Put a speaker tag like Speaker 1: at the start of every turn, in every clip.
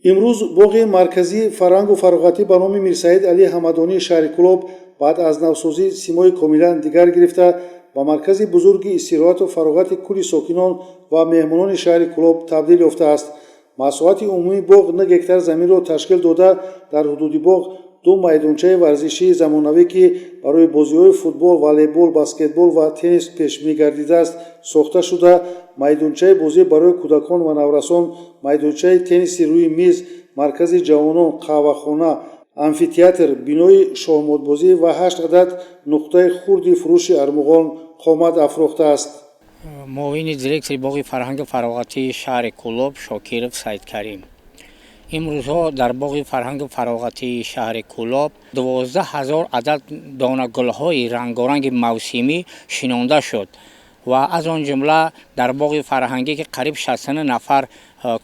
Speaker 1: Имрӯз боғи марказии фарҳангу фароғатӣ ба номи Мирсаид Алӣ Ҳамадонии шаҳри Кӯлоб баъд аз навсозӣ симои комилан дигар гирифта, ба маркази бузурги истироҳату фароғати кулли сокинон ва меҳмонони шаҳри Кӯлоб табдил ёфтааст. Масоҳати умумии боғ 9 гектар заминро ташкил дода, дар ҳудуди боғ ду майдончаи варзишии замонавӣ, ки барои бозиҳои футбол, волейбол, баскетбол ва теннис пешбинӣ гардидааст, сохта шуда, майдончаи бозӣ барои кӯдакон ва наврасон, майдончаи тенниси рӯи миз, маркази ҷавонон, қаҳвахона, амфитеатр, бинои шоҳмотбозӣ ва ҳашт адад нуқтаи хурди фурӯши армуғон қомат афрохтааст.
Speaker 2: Муовини директори боғи фарҳангу фароғатии шаҳри Кӯлоб Шокиров Саидкарим. Имрӯзҳо дар боғи фарҳангу фароғатии шаҳри Кӯлоб 12 000 адад дона гулҳои рангоранги мавсимӣ шинонда шуд ва аз он ҷумла дар боғи фарҳангӣ, ки қариб 69 нафар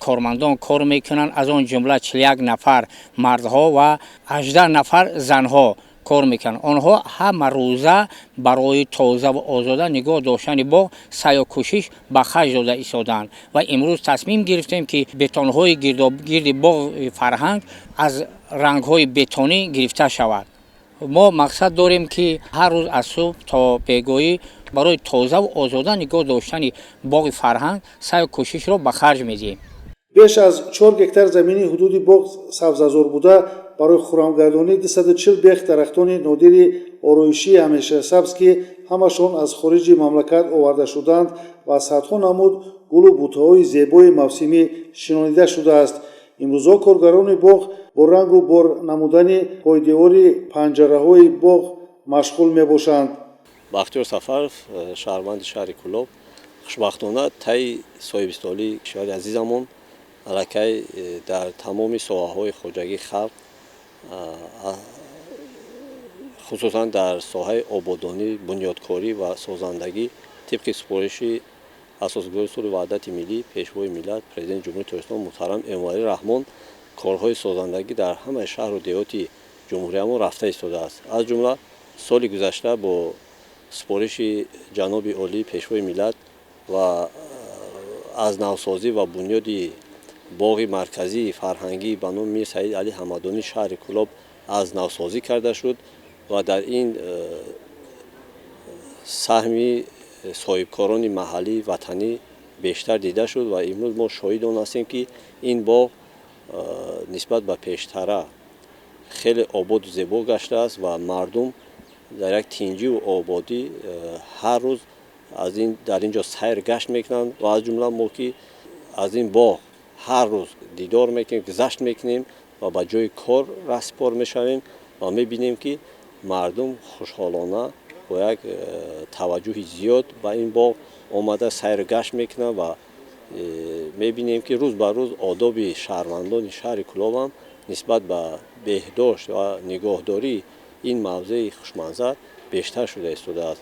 Speaker 2: кормандон кор мекунанд, аз он ҷумла 41 нафар мардҳо ва 18 нафар занҳо кор мекунанд. Онҳо ҳама рӯза барои тоза ва озода нигоҳ доштани боғ саъю кӯшиш ба харҷ дода истодаанд. Ва имрӯз тасмим гирифтем, ки бетонҳои гирди боғи фарҳанг аз рангҳои бетонӣ гирифта шавад. Мо мақсад дорем, ки ҳар рӯз аз субҳ то бегоҳӣ барои тозаву озода нигоҳ доштани боғи фарҳанг саъю кӯшишро ба харҷ медиҳем.
Speaker 1: Беш аз 4 гектар замини ҳудуди боғ сабзазор буда, барои хуррамгардонӣ 240 бех дарахтони нодири ороишии ҳамешасабз, ки ҳамашон аз хориҷи мамлакат оварда шудаанд, ва садҳо намуд гулу бутаҳои зебои мавсимӣ шинонида шудааст. Имрӯзҳо коргарони боғ бо рангу бор намудани пойдевори панҷараҳои боғ машғул мебошанд.
Speaker 3: Бахтиёр Сафаров, шаҳрванди шаҳри Кӯлоб. Хушбахтона, таи соҳибистиқлолии кишвари азизамон аллакай дар тамоми соҳаҳои хоҷагии халқ, хусусан дар соҳаи ободонӣ, бунёдкорӣ ва созандагӣ, тибқи супориши Асосгузори сулҳу ваҳдати миллӣ, Пешвои миллат, Президенти Ҷумҳурии Тоҷикистон муҳтарам Эмомалӣ Раҳмон, корҳои созандагӣ дар ҳамаи шаҳру деҳоти ҷумҳуриямон рафта истодааст. Аз ҷумла соли гузашта бо супориши ҷаноби олӣ, Пешвои миллат, ва аз навсозӣ ва бунёди боғи марказии фарҳангӣ ба номи Мир Саид Алӣ Ҳамадонӣ шаҳри Кӯлоб аз навсозӣ карда шуд ва дар ин саҳми соҳибкорони маҳаллӣ, ватанӣ бештар дида шуд. Ва имрӯз мо шоҳиди он ҳастем, ки ин боғ нисбат ба пештара хеле ободу зебо гаштааст ва мардум дар як тинҷиву ободӣ ҳар рӯз аз ин дар ин ҷо сайр гашт мекунанд. Ва аз ҷумла мо, ки аз ин боғ ҳар рӯз дидор мекунем, гузашт мекунем ва ба ҷои кор раҳсипор мешавем ва мебинем, ки мардум хушҳолона бо як таваҷҷӯҳи зиёд ба ин боғ омада, сайру гашт мекунанд. Ва мебинем, ки рӯз ба рӯз одоби шаҳрвандони шаҳри Кӯлобам нисбат ба беҳдошт ва нигоҳдории ин мавзеи хушманзар бештар шуда истодааст.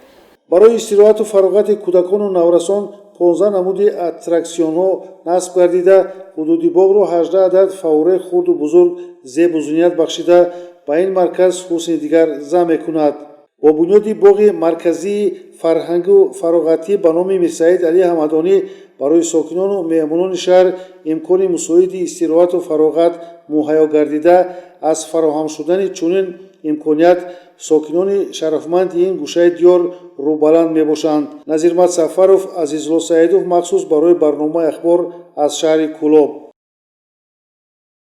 Speaker 1: Барои истироҳату фароғати кӯдакону наврасон 15 намуди аттраксионҳо насб гардида, ҳудуди боғро 18 адад фаввораи хурду бузург зебу зиният бахшида, ба ин марказ ҳусни дигар зам мекунад. Бо бунёди боғи марказии фарҳангу фароғатӣ ба номи Мирсаид Алӣ Ҳамадонӣ барои сокинону меҳмонони шаҳр имкони мусоиди истироҳату фароғат муҳайё гардида, аз фароҳам шудани чунин имконият сокинони шарафманди ин гӯшаи диёр рӯбаланд мебошанд. Назирмат Сафаров, Азизулло Саидов, махсус барои барномаи «Ахбор» аз шаҳри Кӯлоб.